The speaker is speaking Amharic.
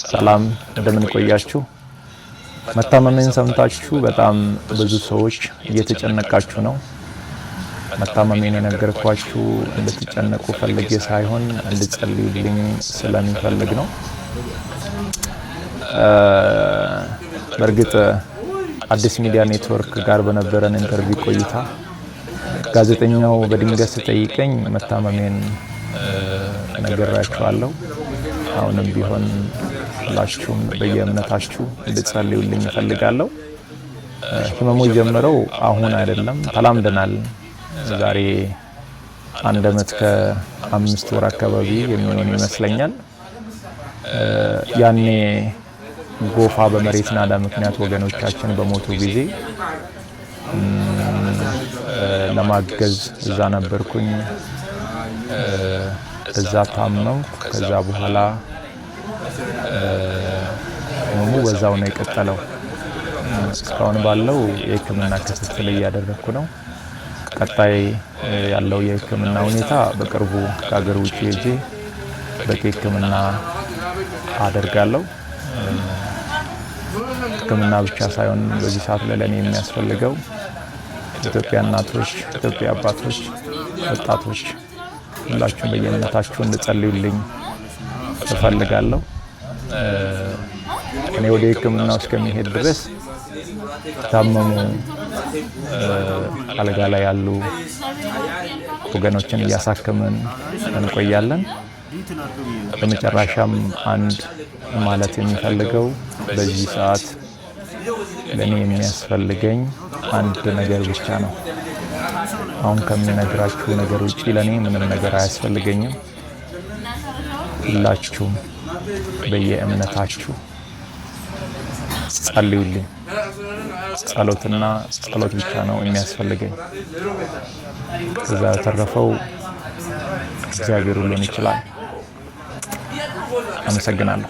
ሰላም፣ እንደምን ቆያችሁ? መታመሜን ሰምታችሁ በጣም ብዙ ሰዎች እየተጨነቃችሁ ነው። መታመሜን የነገርኳችሁ እንድትጨነቁ ፈልጌ ሳይሆን እንድትጸልዩልኝ ስለሚፈልግ ነው። በእርግጥ አዲስ ሚዲያ ኔትወርክ ጋር በነበረን interview ቆይታ ጋዜጠኛው በድንገት ሲጠይቀኝ መታመሜን ነግሬያችኋለሁ። አሁንም ቢሆን ሁላችሁም በየእምነታችሁ እንድትጸልዩልኝ እፈልጋለሁ። ህመሙ የጀመረው አሁን አይደለም፣ ተላምደናል። ዛሬ 1 አመት ከ5 ወር አካባቢ የሚሆን ይመስለኛል። ያኔ ጎፋ በመሬት ናዳ ምክንያት ወገኖቻችን በሞቱ ጊዜ ለማገዝ እዛ ነበርኩኝ። እዛ ታመምኩ። ከዛ በኋላ ህመሙ በዛው ነው የቀጠለው። እስካሁን ባለው የሕክምና ክትትል እያደረግኩ ነው። ቀጣይ ያለው የሕክምና ሁኔታ በቅርቡ ከሀገር ውጭ ሄጄ በቂ ሕክምና አደርጋለሁ። ሕክምና ብቻ ሳይሆን በዚህ ሰዓት ላይ ለእኔ የሚያስፈልገው ኢትዮጵያ እናቶች፣ ኢትዮጵያ አባቶች፣ ወጣቶች ሁላችሁም በየእምነታችሁ እንድጸልዩልኝ እፈልጋለሁ። እኔ ወደ ሕክምናው እስከሚሄድ ድረስ ታመሙ አልጋ ላይ ያሉ ወገኖችን እያሳከምን እንቆያለን። በመጨረሻም አንድ ማለት የሚፈልገው በዚህ ሰዓት ለእኔ የሚያስፈልገኝ አንድ ነገር ብቻ ነው። አሁን ከምነግራችሁ ነገር ውጪ ለእኔ ምንም ነገር አያስፈልገኝም። ሁላችሁም በየእምነታችሁ ጸልዩልኝ። ጸሎትና ጸሎት ብቻ ነው የሚያስፈልገኝ። ከዛ በተረፈው እግዚአብሔር ሁሉን ይችላል። አመሰግናለሁ።